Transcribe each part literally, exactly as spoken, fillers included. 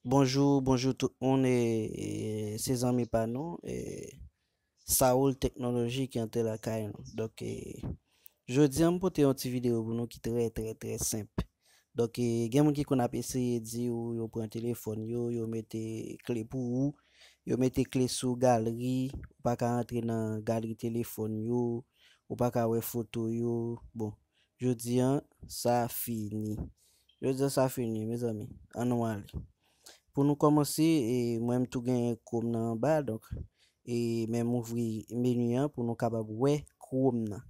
Bonjou, bonjou tout moun, e, e, se zanmi pa nou, e, Saoul Teknoloji ki antre lakay nou. Donk, e, jodi a m pote yon ti videyo pou nou ki trè, trè, trè senp. Donk, e, gen moun ki konn ap eseye di ou yo pran telefòn yo, yo mete kle pou ou, yo mete kle sou galri, ou pa ka antre nan galri telefòn yo, ou pa ka wè foto yo. Bon, jodi a, sa fini. Jodi a, sa fini, mezanmi. Ann nou ale. Pou nou kòmanse, e, mwen m tou gen Chrome nan anba, donk, e, men m ouvri meni an pou nou kapab wè Chrome nan.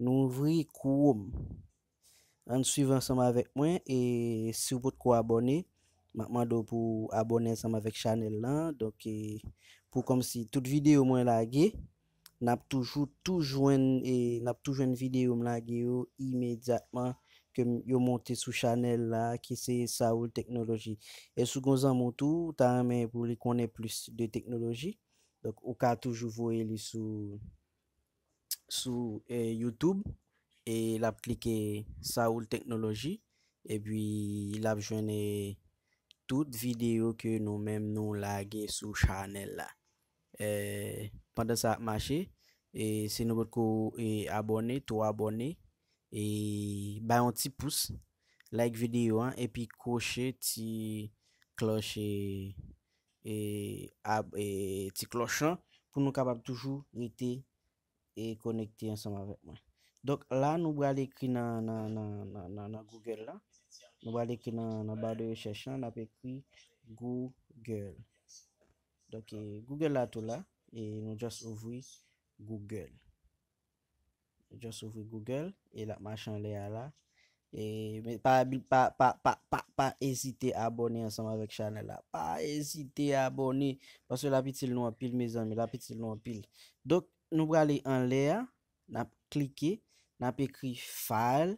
Nou ouvri Chrome. Ann swiv ansanm avèk mwen, e si w potko abòne, m ap mande w pou w abòne ansanm avèk chanèl lan. Donk, e, pou kòmsi tout videyo mwen lage, n ap toujou tou jwenn, e, n ap tou jwenn videyo m lage yo imedyatman ke m, yo monte sou chanèl la, ki se Saoul Teknoloji. E si w gon zanmi w tou, ou ta renmen pou li konnen plis de teknoloji, donk ou ka toujou voye li sou, sou, e, YouTube, e l ap klike Saoul Teknoloji, epi l ap jwenn, e, tout videyo ke nou menm nou lage sou chanèl la. E, pandan sa ap mache, e, si nou potko, e, abòne, tou abòne, e, bay yon ti pous, like videyo an, epi kwoche ti klòch, e, e, ab-, e, ti klòch lan, pou nou kapab toujou rete, e, konekte ansanm avèk mwen. Donk, la, nou pral ekri nan, nan, nan, nan, nan, nan Google la. Nou pral ekri nan, nan ba de rechèch lan, n ap ekri Google. Donk, e, Google la tou la, e nou just ouvri Google. Just ouvri Google, e l ap mache anlè a la. E, men pa, pa, pa, pa, pa, pa ezite abòne ansanm avèk chanèl la. Pa ezite abòne, paske l ap itil nou anpil, mezanmi, l ap itil nou anpil. Donk, nou prale anlè a, n ap klike, n ap ekri file,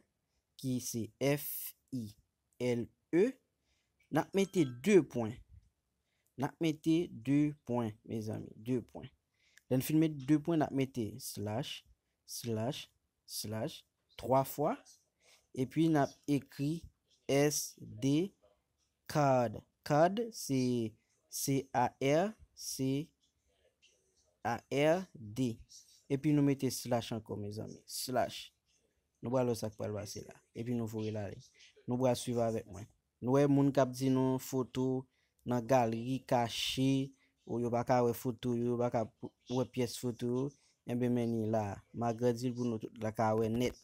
ki se F I L E, n ap mete de pwen. N ap mete de pwen, mezanmi, de pwen. Lè n fin met de pwen, n ap mete slash, slash, slash, twa fwa. Epi n ap ekri S D card. Card, se C A R, C A R D. Epi nou mete slash ankò, mezanmi. Slash. Nou pral wè sa k pral pase la. Epi nou voye l ale. Nou pral swiv avèk mwen. Nou wè moun k ap di nou foto nan galri kache, ou yo pa ka wè foto yo, yo pa ka p-, wè pyès foto yo. Enben, men li la. M agrandi l pou nou tout la ka wè nèt.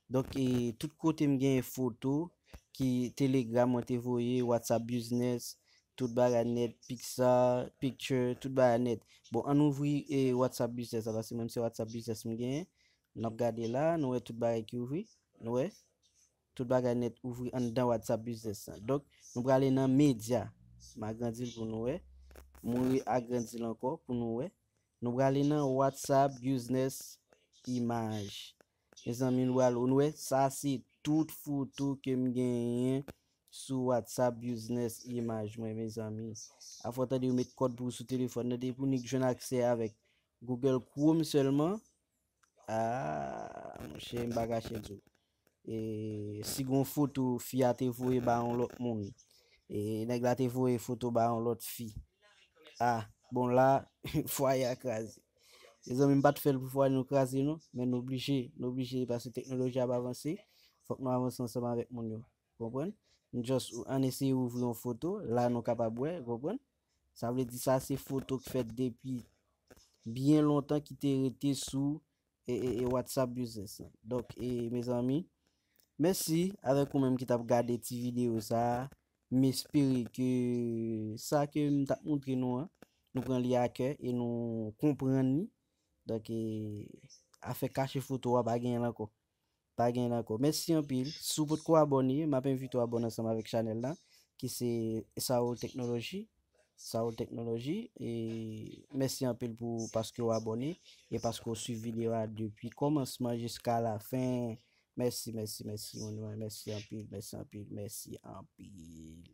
Donk, e, tout kote m genyen foto ki Telegram mwen te voye, WhatsApp Business, tout bagay nèt, Pixar, Picture, tout bagay nèt. Bon, ann ouvri, e, WhatsApp Business la, paske mwen se WhatsApp Business m genyen. N ap gade la, nou wè tout bagay ki ouvri. Nou wè? Tout bagay nèt ouvri anndan WhatsApp Business lan. Donk, nou prale nan medya. M agrandi l pou nou wè. M re agrandi l ankò pou nou wè. Nou prale nan WhatsApp Business Image. Mezanmi, nou pral, nou wè, sa se tout foto ke m genyen sou WhatsApp Business Image mwen, mezanmi. Afò tande yo met kòd pou ou sou telefòn nan, depi w nik jwenn aksè avèk Google Chrome sèlman. Ah, monchè, m pa kache l di w. E, si gon foto fi a te voye ba yon lòt moun, e, nèg la te voye foto ba yon lòt fi. Ah, bon, la, fwaye a kraze. Mezanmi, m pa t fè l pou fwaye nou kraze, non, men nou oblije, nou oblije, paske teknoloji ap avanse, fòk nou avanse ansanm avèk moun yo. Konprann? Just, ann eseye ouvri yon foto, la nou kapab wè, konprann? Sa vle di sa se foto k fèt depi byen lontan ki te rete sou, e, e, e WhatsApp Business lan. Donk, e, mezanmi, mèsi avèk ou menm ki t ap gade ti videyo sa a. M espere ke sa ke m t ap montre nou an, nou pran li a kè e nou konprann li. Donk, e, afè kache foto a pa genyen l ankò. Pa gen ankò. Mèsi anpil. Si w potko abòne, m ap envite w abòne ansanm avèk chanèl la, ki se Saoul Teknoloji. Saoul Teknoloji. E mèsi anpil pou, paske w abòne e paske w swiv videyo a depi kòmansman jiska lafen. Mèsi, mèsi, mèsi, moun mwen. Mèsi anpil, mèsi anpil, mèsi anpil.